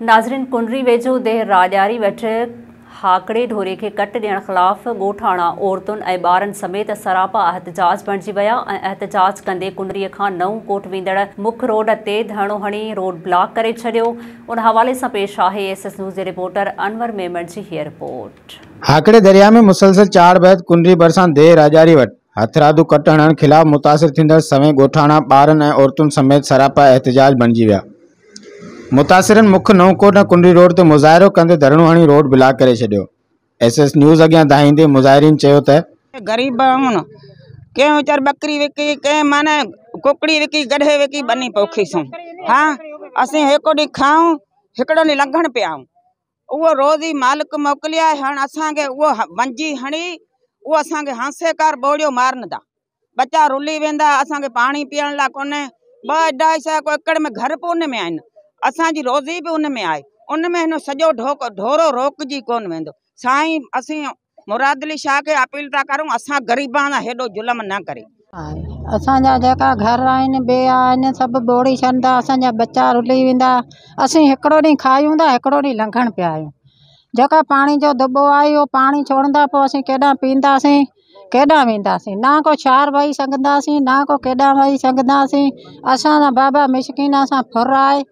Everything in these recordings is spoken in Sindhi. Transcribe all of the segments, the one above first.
ناظرين ڪنري ويجهو ديهه راڄاري وٽ هاڪڙي ڍوري کي ڪٽ ڏيڻ خلاف ڳوٺاڻا عورتن ۽ ٻارن سميت سراپا احتجاج بڻجي ويا ۽ احتجاج ڪندي ڪنري کان نئون ڪوٽ ويندڙ مک روڊ تي ڌرڻو هڻي روڊ بلاڪ ڪري ڇڏيو ان حوالي سان پيش آهي ايس ايس نيوز جي رپورٽر انور ميمڻ جي هيء رپورٽ. هاڪڙي درياهه ۾ مسلسل چاڙهه بعد ڪنري ڀرسان ديهه راڄاري وٽ هٿرادو ڪٽ هڻڻ خلاف متاثر ٿيندڙ سوين ڳوٺاڻا ٻارن ۽ عورتن سميت سراپا احتجاج بڻجي ويا. متاثرن مک نئون ڪوٽ ۽ ڪنري روڊ تي مظاهرو ڪندي ڌرڻو هڻي روڊ بلاڪ ڪري ڇڏيو. ايس ايس نيوز اڳيان دانهيندي مظاهرين چيو ته. غريب آهيون ڪنهن ويچاري ٻڪري وڪي ڪنهن معنيٰ ڪڪڙي وڪي گڏهه وڪي ٻني پوکيسون ها اسين هڪ ڏينهن کائون هڪڙو ڏينهن لنگهڻ پيا آهيون اهو روزي مالڪ موڪلي آهي هاڻ اسان کي اهو ونجي هڻي اهو اسان کي هانسيڪار ٻوڙيو مارندا ٻچا رلي ويندا اسان کي پاڻي پيئڻ لاء ڪونهي ٻه اڍائي سئو ايڪڙ ۾ گهر به ان ۾ آهن اسان جي روزي به ان ۾ آهي ان ۾ هن سڄو ڍورو روڪجي ڪونه ويندو سائين اسين مراد علي شاهه کي اپيل ٿا ڪرون اسان غريبان سان هيڏو ظلم نه ڪري. اسان جا جيڪا گهر آهن بي آهن سڀ ٻوڙي ڇڏندا اسان جا ٻچا رلي ويندا اسين هڪڙو ڏينهن کايون ٿا هڪڙو ڏينهن لنگهڻ پيا آهيون جيڪا پاڻي جو دٻو آهي اهو پاڻي ڇوڙندا پوء اسين ڪيڏانهن پيئنداسين ڪيڏانهن وينداسين نه ڪو شهر وئي سگهنداسين نه ڪو ڪيڏانهن وئي سگهنداسين اسان جا بابا مسڪين اسان ڦر آهي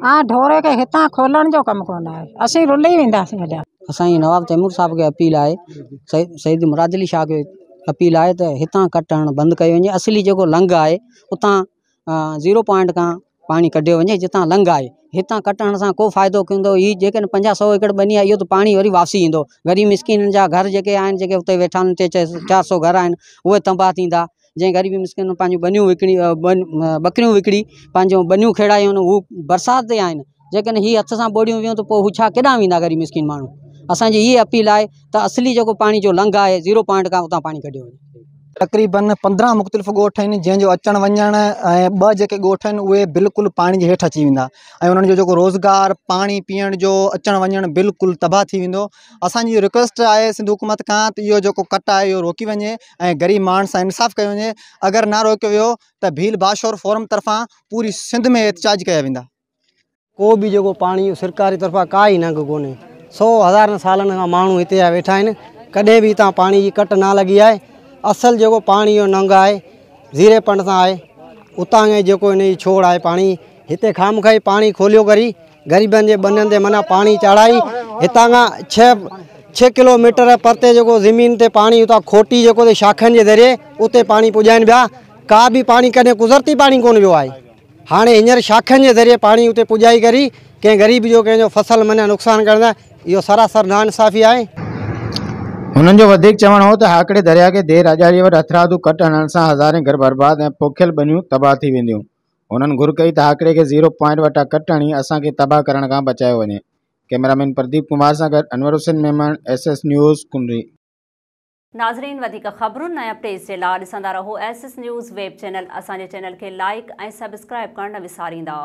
آ ڍوري کي هتان کولڻ جو ڪم ڪونه آهي اسين رلي وينداسين هليا. اسان جي نواب تيمور صاحب کي اپيل آهي سيد مراد علي شاهه کي اپيل آهي ته هتان ڪٽ هڻڻ بند ڪيو وڃي اصلي جيڪو لنگهه آهي اتان زيرو پوائنٽ کان پاڻي ڪڍيو وڃي جتان لنگهه آهي هتان ڪٽ هڻڻ سان ڪو فائدو ٿيندو هي جيڪڏهن پنجاهه سئو ايڪڙ ٻني آهي اهو ته پاڻي وري واپسي ايندو غريب مسڪينن جا گهر جيڪي آهن جيڪي اتي ويٺا آهن ٽي چار سئو گهر آهن اهي تباهه ٿيندا جنهن غريب مسڪينن پنهنجون ٻنيون وڪڻي ٻڪريون وڪڻي پنهنجون ٻنيون کيڙايون آهن هو برسات تي آهن جيڪڏهن هي هٿ سان ٻوڙيون ويون ته پوء هو ڇا ڪيڏانهن ويندا غريب مسڪين ماڻهو اسانجي هي اپيل آهي ته اصلي جيڪو پاڻي جو لنگهه آهي زيرو پوائنٽ کان اتان پاڻي ڪڍيو وڃي. تقريبن 15 مختلف ڳوٺ آهن جنهن جو اچڻ وڃڻ ۽ ٻه جيڪي ڳوٺ آهن اهي بلڪل پاڻي جي هيٺ اچي ويندا ۽ انهن جو جيڪو روزگار پاڻي پيئڻ جو اچڻ وڃڻ بلڪل تباهه ٿي ويندو اسانجي رڪويسٽ آهي سنڌ حڪومت کان ته اهو جيڪو ڪٽ آهي اهو روڪي وڃي ۽ غريب ماڻهن سان انصاف ڪيو وڃي اگر نه روڪيو ويو ته ڀيل باشور فورم طرفان پوري سنڌ ۾ احتجاج ڪيا ويندا. ڪو به جيڪو پاڻي سرڪاري طرفان ڪا ئي ننگ ڪونهي سو هزارن سالن کان ماڻهو هتي آيا ويٺا آهن ڪڏهن به هتان پاڻي جي ڪٽ نه لڳي آهي اصل جيڪو پاڻي جو ننگ آهي زيري پنڊ سان آهي اتان کان جيڪو هن جي ڇوڙ آهي پاڻي هتي خامخائي پاڻي کوليو ڪري غريبن جي ٻنين تي معنيٰ پاڻي چاڙهائي هتان کان ڇهه ڪلو ميٽر پرتي جيڪو زمين تي پاڻي اتان کوٽي جيڪو شاخن جي ذريعي اتي پاڻي پڄائين پيا ڪا به پاڻي ڪڏهن قدرتي پاڻي ڪونه ويو آهي هاڻي هينئر شاخن جي ذريعي پاڻي اتي پڄائي ڪري ڪنهن غريب جو ڪنهن جو فصل معنيٰ نقصان ڪرڻ ته اهو سراسر ناانصافي آهي. هنن جو وڌيڪ چوڻ هو ته هاڪڙي درياهه کي دير اڄاريء وٽ هٿرادو ڪٽ هڻڻ سان هزارين گهر برباد ۽ پوکيل ٻنيون تباهه ٿي وينديون. هنن گهر ڪئي ته هاڪڙي کي زيرو پوائنٽ وٽان ڪٽ هڻي اسان کي تباهه ڪرڻ کان بچايو وڃي. ڪئميرامين پرديپ ڪمار سان گڏ Anwar Hussain Memon, S S news, Kunri. ناظرين وڌيڪ خبرن ۽ اپڊيٽس جي لا ڏسندا رهو S S news web channel اسان جي چينل کي لائيڪ ۽ سبسڪرائيب ڪرڻ نه وساريندا.